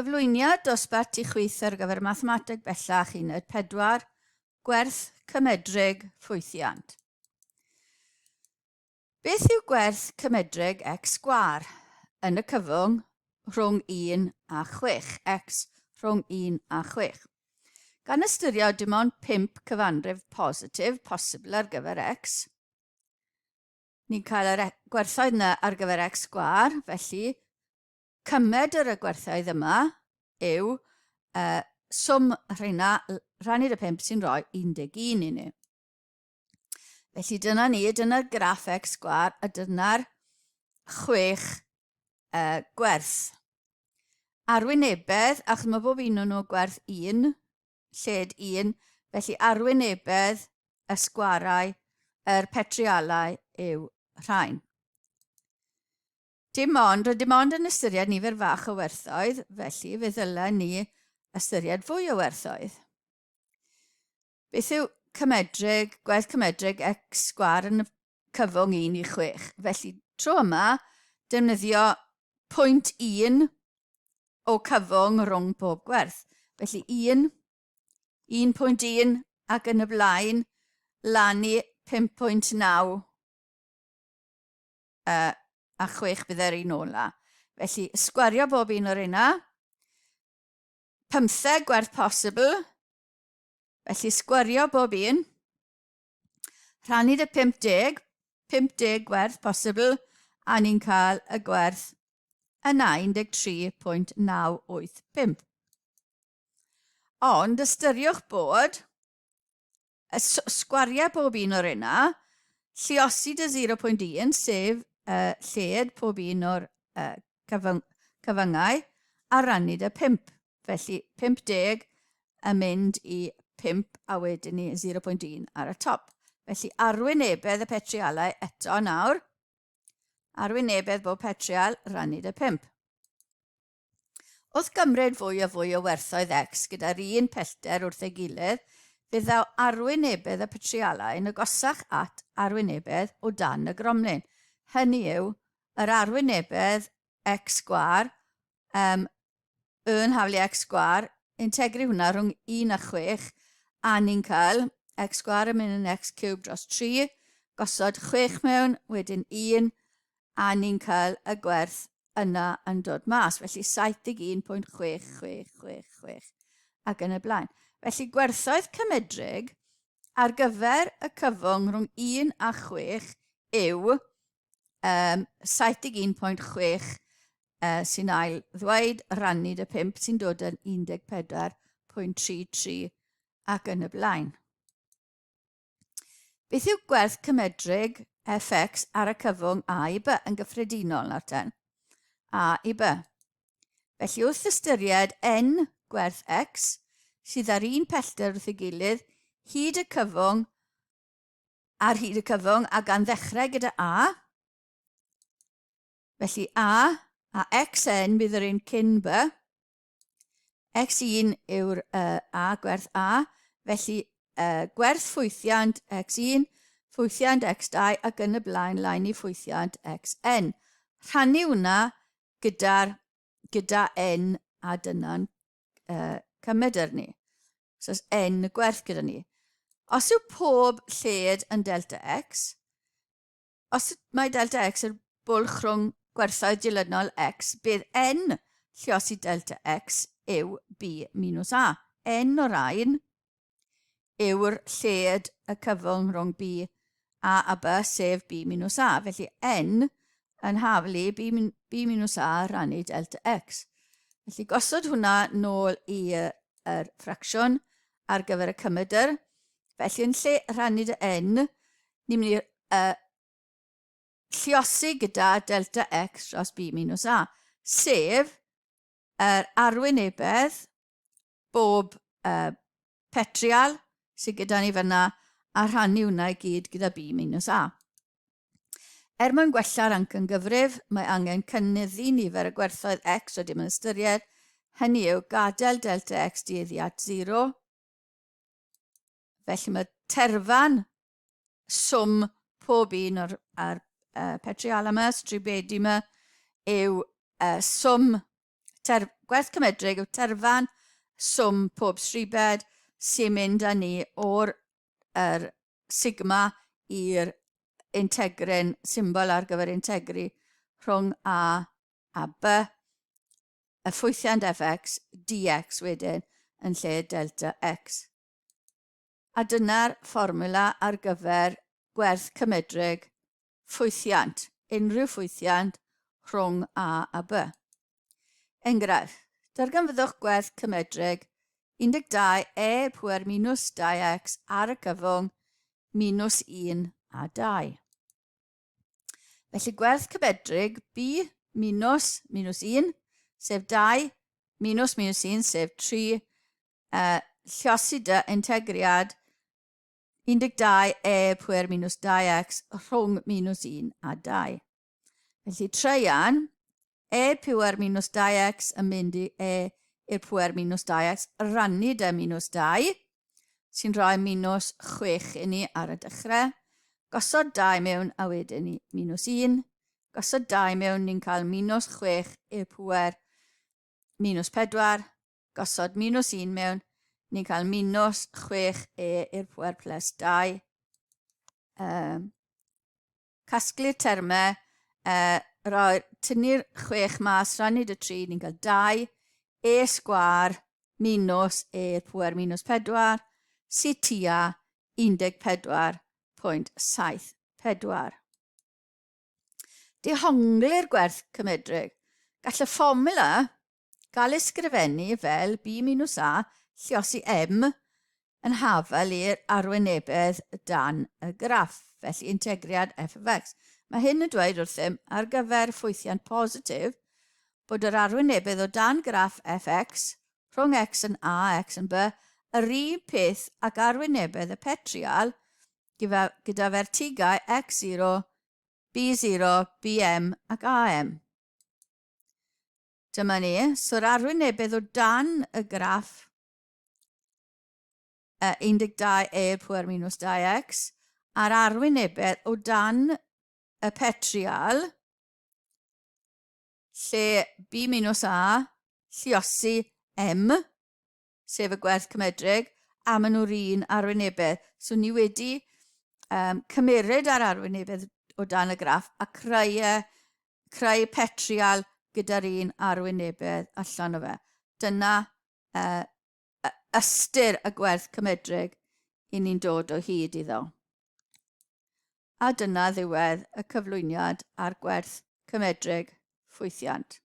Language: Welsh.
Cyflwyniad dosbarth i chwith ar gyfer Mathemateg Bellach Uned 4, Gwerth Cymedrig Ffwythiant. Beth yw gwerth cymedrig x sgwâr yn y cyfwng rhwng 1 a 6, x rhwng 1 a 6? Gan ystyried dim ond 5 cyfanrif positif posibl ar gyfer x, ni'n cael yr e, gwerthoedd yna ar gyfer x sgwâr, felly Cymedr y gwerthoedd yma yw uh, swm rheina rhannu dy 5 sy'n rhoi 11 i ni. Felly dyna ni, dyna'r graff x sgwar a dyna'r chwech uh, gwerth. Arwynebedd, achos mae bob un o'n nhw gwerth 1, lled 1, felly arwynebedd y sgwarau, yr petrialau yw rhain. Dim ond, rydym ond yn ystyried nifer fach o werthoedd, felly fe ddylen ni ystyried fwy o werthoedd. Beth yw cymedrig, gwerth cymedrig x sgwar yn y cyfwng 1 i 6? Felly, tro yma, defnyddio pwynt 1 o cyfwng rhwng pob gwerth. Felly 1, 1.1 ac yn y blaen, lan i 5.9 uh, a 6 bydd yr un ola. Felly, sgwario bob un o'r yna. 15 gwerth posibl. Felly, sgwario bob un. Rhannu dy 50, 50 gwerth posibl, a ni'n cael y gwerth yna 13.985. Ond ystyriwch bod y sgwariau pob un o'r yna, lliosi dy 0.1, sef uh, lled pob un o'r uh, cyfyng cyfyngau, a rannu dy 5. Felly 50 yn mynd i 5 a wedyn ni 0.1 ar y top. Felly arwynebedd y petrialau eto nawr. Arwynebedd bob petrial rannu dy 5. Wrth gymryd fwy a fwy o werthoedd X gyda'r un pellter wrth ei gilydd, fe ddaw arwynebedd y petrialau yn agosach at arwynebedd o dan y gromlin. Hynny yw, yr arwynebedd X sgwâr, um, yn haflu X sgwâr, integru hwnna rhwng 1 a 6, a ni'n cael X sgwâr yn mynd yn X cube dros 3, gosod 6 mewn, wedyn 1, a ni'n cael y gwerth yna yn dod mas. Felly 71.6666 ac yn y blaen. Felly gwerthoedd cymedrig ar gyfer y cyfwng rhwng 1 a 6 yw um, 71.6 uh, sy'n ail ddweud rannu dy 5 sy'n dod yn 14.33 ac yn y blaen. Beth yw gwerth cymedrig fx ar y cyfwng A i B yn gyffredinol nawr ten? A i B. Felly wrth ystyried n gwerth x sydd ar un pellter wrth ei gilydd hyd y cyfwng ar hyd y cyfwng a gan ddechrau gyda A, felly A a xn bydd yr un cyn B, X1 yw'r uh, A, gwerth A, felly uh, gwerth ffwythiant X1, ffwythiant X2 ac yn y blaen lain i ffwythiant Xn. Rhannu hwnna gyda'r gyda N a dyna'n uh, cymedr ni. So os N y gwerth gyda ni. Os yw pob lled yn delta X, Os mae delta x yw'r bwlch rhwng gwerthoedd dilynol x, bydd n lliosi delta x yw b minus a. N o rain yw'r lled y cyfwng rhwng b a a b, sef b minus a. Felly n yn haflu b, b minus a rannu delta x. Felly gosod hwnna nôl i'r ffracsiwn ar gyfer y cymedr. Felly yn lle rhannu dy n, ni'n mynd i uh, lliosi gyda delta x dros b minus a, sef yr arwynebedd bob uh, petrial sydd gyda ni fyna a rhannu hwnna i gyd gyda b minus a. Er mwyn gwella'r ancan gyfrif, mae angen cynyddu nifer y gwerthoedd x rydym yn ystyried, hynny yw gadael delta x dueddu at 0. Felly mae terfan swm pob un o'r ar, uh, petrial yma, stribedi yma, yw uh, swm ter, Gwerth cymedrig yw terfan swm pob stribed sy'n mynd â ni o'r er sigma i'r integrin, symbol ar gyfer integru rhwng A a B, y ffwythiant fx dx wedyn yn lle delta x. A dyna'r fformwla ar gyfer gwerth cymedrig ffwythiant, unrhyw ffwythiant rhwng A a B. Enghraifft, darganfyddwch gwerth cymedrig 12 e pwer minus 2x ar y cyfwng minus 1 a 2. Felly gwerth cymedrig B minus minus 1, sef 2, minus minus 1, sef 3, lliosi dy integriad 12 e pwer minus 2x rhwng minus 1 a 2. Felly treian, e pwer minus 2x yn mynd i e i'r pwer minus 2x rannu dy minus 2, sy'n rhoi minus 6 i ni ar y dechrau. Gosod 2 mewn a wedyn ni minus 1. Gosod 2 mewn, ni'n cael minus 6 i'r pwer minus 4. Gosod minus 1 mewn, ni'n cael minus 6 e i'r pwer plus 2. Um, casglu'r termau, uh, roi, tynnu'r 6 mas, rhannu dy 3, ni'n cael 2, e sgwar minus e i'r pwer minus 4, sy'n tua 14.74. Dehonglir gwerth cymedrig. Gall y fformula gael ei sgrifennu fel B minus A lliosi M yn hafal i'r arwynebedd dan y graff, felly integriad f of x. Mae hyn yn dweud wrthym ar gyfer ffwythiant positif bod yr arwynebedd o dan graff fx rhwng x yn A a x yn B yr un peth ag arwynebedd y petrial gyda, gyda fertigau x0, b0, bm ac am. Dyma ni. So'r arwynebedd o dan y graff 12 e pwer minus 2x a'r arwynebedd o dan y petrial lle b minus a lliosi m sef y gwerth cymedrig, a maen nhw'r un arwynebedd. So ni wedi um, cymeryd ar arwynebedd o dan y graff a creu, e, creu petrial gyda'r un arwynebedd allan o fe. Dyna uh, ystyr y gwerth cymedrig i ni'n dod o hyd iddo. A dyna ddiwedd y cyflwyniad ar gwerth cymedrig ffwythiant.